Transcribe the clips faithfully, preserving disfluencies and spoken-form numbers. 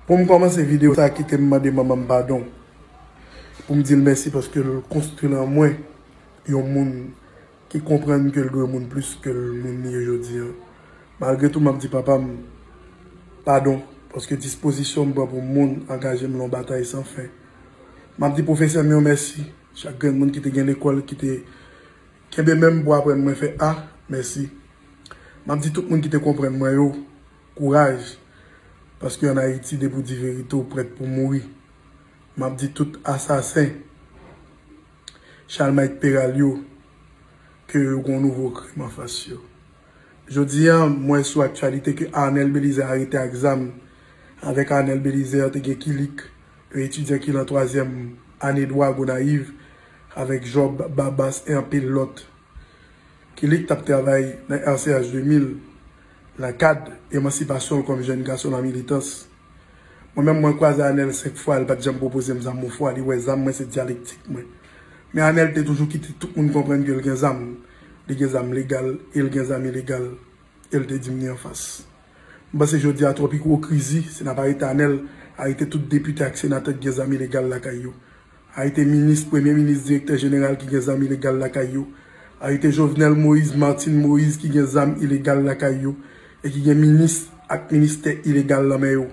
Pou m kòmanse videyo sa, kite m mande manman m padon. Pou m di l mèsi paske l konstwi nan mwen yon moun ki konprann ke l dwe moun plis ke l moun li ye jodi a. Malgre tou, m ap di papa m padon paske dispozisyon m pran pou moun angaje m nan yon batay san fen. M ap di pwofesè m yo mèsi, chak grenn moun ki te gen lekòl, ki te kenbe men m pou aprann mwen fè A, mèsi. M ap di tout moun ki te konprann mwen yo, kouraj, paske ann Ayiti, depi w di verite, w prèt pou mouri. M ap di tout asasen Chalmay Peral yo ke yo gen yon nouvo krim anfas yo. Jodi a, m wè sou aktyalite ke Arnel Belizaire arete ak zam. Avèk Arnel Belizaire, te gen Kilik, yon etidyan ki nan twazyèm ane dwa Gonayiv, avèk Job Babas e anpil lòt. Kilik t ap travay nan R C H de mil, nan kad emansipasyon l kòm jèn gason nan militans. Mwen menm, mwen kwaze Arnel senk fwa, li pa t janm pwopoze m zam yon fwa, li wè zam mwen se dyalektik mwen. Men Arnel te toujou kite tout moun konprann ke l gen zam. Li gen zam legal e l gen zam ilegal. E l te di m li anfas. M panse jodi a twòp ipokrizi, si n ap arete Arnel, arete tout depite ak senatè ki gen zam ilegal lakay yo. Arete minis, premye minis, direktè jeneral ki gen zam ilegal lakay yo. Arete Jovenel Moïse, Martine Moïse ki gen zam ilegal lakay yo e ki gen minis ak ministè ilegal nan men yo.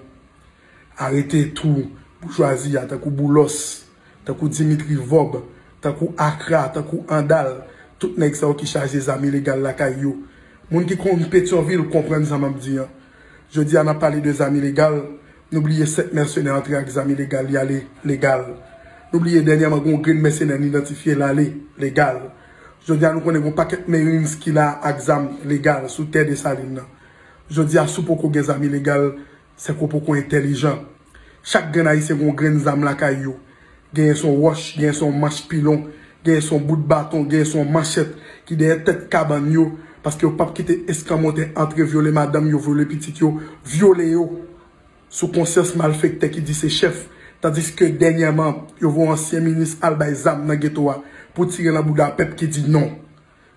Arete tou boujwazi a, tankou Boulos, tankou Dimitri Vorbe, tankou Akra, tankou Andal, tout nèg sa yo ki chaje zam ilegal lakay yo. Moun ki konn Petyonvil konprann sa m ap di an. Jodi a, n ap pale de zam ilegal, nou bliye sèt mèsenè antre ak zam ilegal, y ale legal. Nou bliye dènyèman gen yon grenn mèsenè n idantifye, l ale legal. Jodi a, nou konnen gen yon pakèt Marines ki la ak zam legal sou tè Desalin nan. Jodi a, si w poko gen zam ilegal, se ke w poko entèlijan. Chak grenn Ayisyen gen yon grenn zam lakay yo. Genyen se yon wòch, genyen se yon manch pilon, genyen se yon bout baton, genyen se yon manchèt ki dèyè tèt kabann yo, paske yo p ap kite eskanmotè antre vyole madanm yo, vyole pitit yo, vyole yo. Sou konsyans malfektè ki di se chèf, tandiske dènyèman, yo voye ansyen minis al bay zam nan geto a pou tire nan bouda pèp ki di non.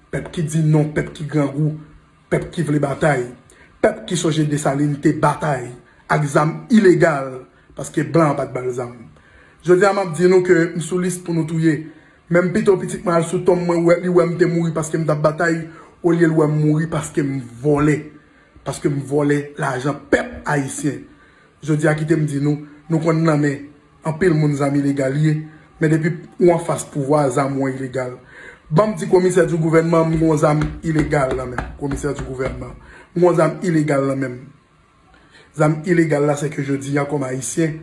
Pèp ki di non, pèp ki grangou, pèp ki vle batay, pèp ki sonje Desalin te batay ak zam ilegal, paske blan pa t ba l zam. Jodi a, m ap di nou ke m sou lis pou nou touye. Men m pito pitit mwen al sou tonm mwen, wè, li wè m te mouri paske m t ap batay, olye l wè m mouri paske m vòlè. Paske m vòlè lajan pèp ayisyen. Jodi a, kite m di nou, nou konn nan men anpil moun zam ilegal ye, men depi ou anfas pouvwa, zam ou an ilegal. Ban m di komisè di gouvènman, m gon zam ilegal nan men m. Komisè di gouvènman, m gon zam ilegal nan men m. Zam ilegal la, se ke jodi a, kòm ayisyen,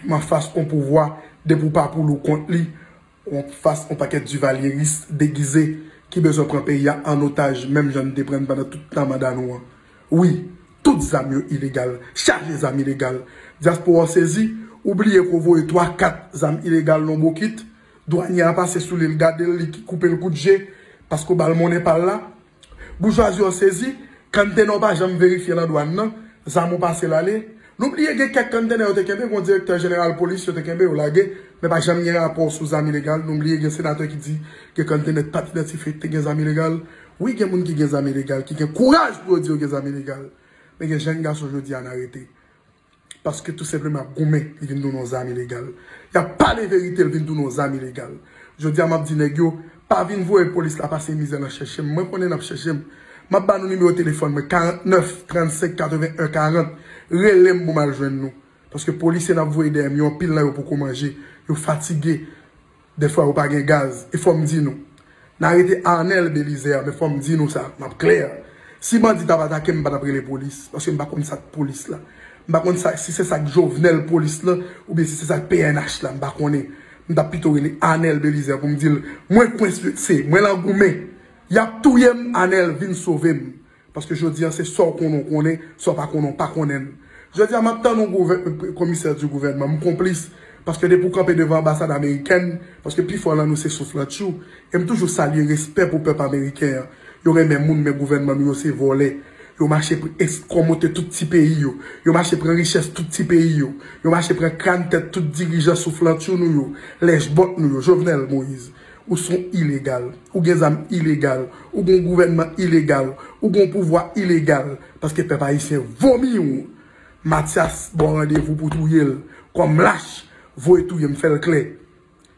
m anfas on pouvwa, depi w pa pou l ou kont li, ou anfas on pakèt divalyeris degize ki bezwen pran peyi a an otaj, menm jan n te pran n pandan tout tan manda nou an. Wi, tout zam yo ilegal, chaje zam ilegal. Dyaspora w sezi, ou bliye ke w voye twa, kat zam ilegal nan bokit, dwanyè a pase sou li, l gade l, li ki koupe l kout je, paske w ba l monnen pa l la. Boujwazi yo sezi, kantena w pa janm verifye nan dwàn nan, zam ou pase l ale. Nou bliye gen kèk kantena yo te kenbe, gon direktè jeneral polis yo te kenbe, yo lage, men pa janm gen rapò sou zam ilegal. Nou bliye gen senatè ki di gen kantena ki pa t idantifye ki te gen zam ilegal. Wi, gen moun ki gen zam ilegal, ki gen kouraj pou yo di yo gen zam ilegal. Men gen jèn gason jodi a n arete. Paske tou senpleman ap goumen, li vin tounen yon zam ilegal. Y ap pale verite, li vin tounen yon zam ilegal. Jodi a, m ap di nèg yo, pa vin voye polis la pase mizè nan chèche m. Mwen konnen n ap chèche m. M ap ba nou nimewo telefòn mwen, karant nèf, trannsenk, katreven en, karant. Rele m pou m al jwenn nou. Paske polisye n ap voye dèyè m yo, anpil nan yo poko manje. Yo fatige. Dèfwa yo pa gen gaz. E fò m di nou. N arete Arnel Belizaire, men fò m di nou sa, m ap klè. Si bandi t ap atake m, m pa t ap rele polis, paske m pa konn sa k polis la. M pa konn sa, si se sa k Jovenel polis lan, oubyen si se sa k P N H la, m pa konnen. M t ap pito rele Arnel Belizaire pou m di l, mwen kwense, mwen lan goumen. Y ap touye m, Arnel, vin sove m. Paske jodi a, se sa w konnen, w konnen, sa w pa konnen, w pa konnen l. Jodi a, m ap tann yon gouvè-, komisè di gouvènman, m konplis. Paske depi w kanpe devan anbasad amerikèn, paske pifò nan nou se souflantchou. E m toujou salye respè pou pèp ameriken an. Yo renmen moun, men gouvènman nou yo se vòlè. Yo mache pou eskòmote tout ti peyi yo. Yo mache pran richès tout ti peyi yo. Yo mache pran kràn tèt tout dirijan souflantchou nou yo, lèchbòt nou yo, Jovenel Moïse. Ou se yon ilegal. Ou gen zam ilegal. Ou gen yon gouvènman ilegal. Ou gen yon pouvwa ilegal. Paske pèp ayisyen vomi w. Mathias ba w randevou pou touye l. Kòm lach, voye touye m, fè l klè.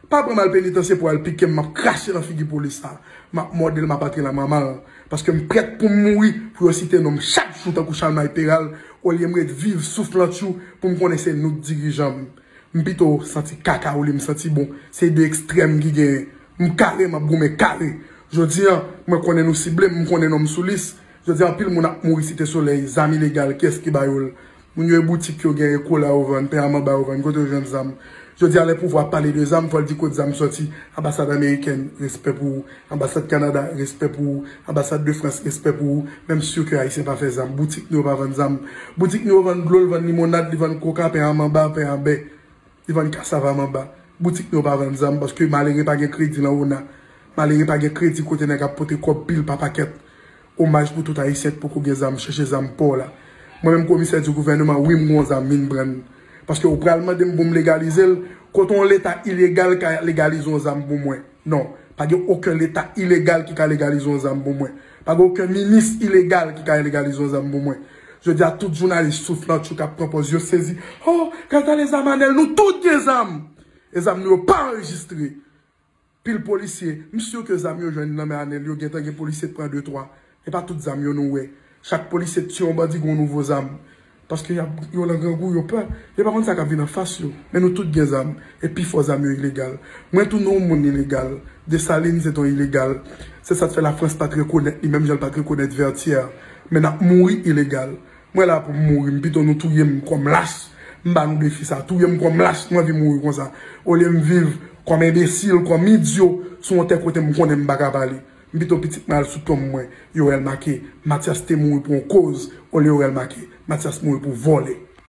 Pa pran m al penitansye pou al pike m, m ap krache nan figi polis la. M ap mòde l, m ap antre nan manman l. Paske m prèt pou m mouri, pou yo site non m chak jou tankou Chalmay Peral, olye m ret viv souflantchou pou m konnen se nou k dirijan m. M pito santi kaka olye m santi bon. Se de ekstrèm ki genyen. M kare, m ap goumen kare. Jodi a, mwen konnen nou sible m, m konnen non m sou lis. Jodi a, anpil moun ap mouri Site Solèy, zam ilegal, kiyès ki ba yo l? Moun yo e boutik yo genyen, kola yo vann, pen a manba yo vann, kote yo jwenn zam? Jodi a, lè pouvwa ap pale de zam, fò l di kot zam sòti. Anbasad amerikèn, respè pou ou. Anbasad Kanada, respè pou ou. Anbasad de Frans, respè pou ou. Men m si ke Ayisyen pa fè zam. Boutik nou yo pa vann zam. Boutik nou yo vann dlo, l vann limonad, li vann koka, pen a manba, pen a bè. Li vann kasava manba. Boutik nou yo pa vann zam, paske malere pa gen kredi nan ona. Malere pa gen kredi kote nèg ap pote kòb pil pa pakèt. Omaj pou tout Ayisyen k poko gen zam, chèche zam pa w la. Mwen menm komisè di gouvènman, wi m gon zam, vin pran l. Paske ou pral mande m pou m legalize l, kote yon leta ilegal ka legalize yon zam pou mwen? Non, pa gen okenn leta ilegal ki ka legalize yon zam pou mwen. Pa gen okenn minis ilegal ki ka legalize yon zam pou mwen. Jodi a, tout jounalis souflantchou k ap pran pòz yo sezi. Oh, gad ale zam Anèl, nou tout gen zam! E zam nou yo pa anrejistre. Pil polisye, m si ke zam yo jwenn nan men Anèl, yo gentan gen polisye k pran de twa. E pa tout zam yo nou wè. Chak polisye k tiye yon bandi gon nouvo zam. Paske y ap, yo nan grangou, yo pè. Yo pa konn sa k ap vin anfas yo. Men nou tout gen zam. E pifò zam yo ilegal. Mwen tou nou moun ilegal. Desalin se t yon ilegal. Se sa k fè Lafrans pa t rekonèt li, menm jan l pa t rekonèt Vètyè. Men n ap mouri ilegal. Mwen la pou m mouri, m pito nou touye m kòm lach. M ba nou defi sa, touye m kòm lach, m anvi mouri konsa. Olye m viv kòm enbesil, kòm idyo, sou yon tè kote m konnen m pa ka pale. M pito pitit mwen al sou tonm mwen, yo wè l make, Mathias te mouri pou yon koz, olye yo wè l make, Mathias mouri pou vòlè.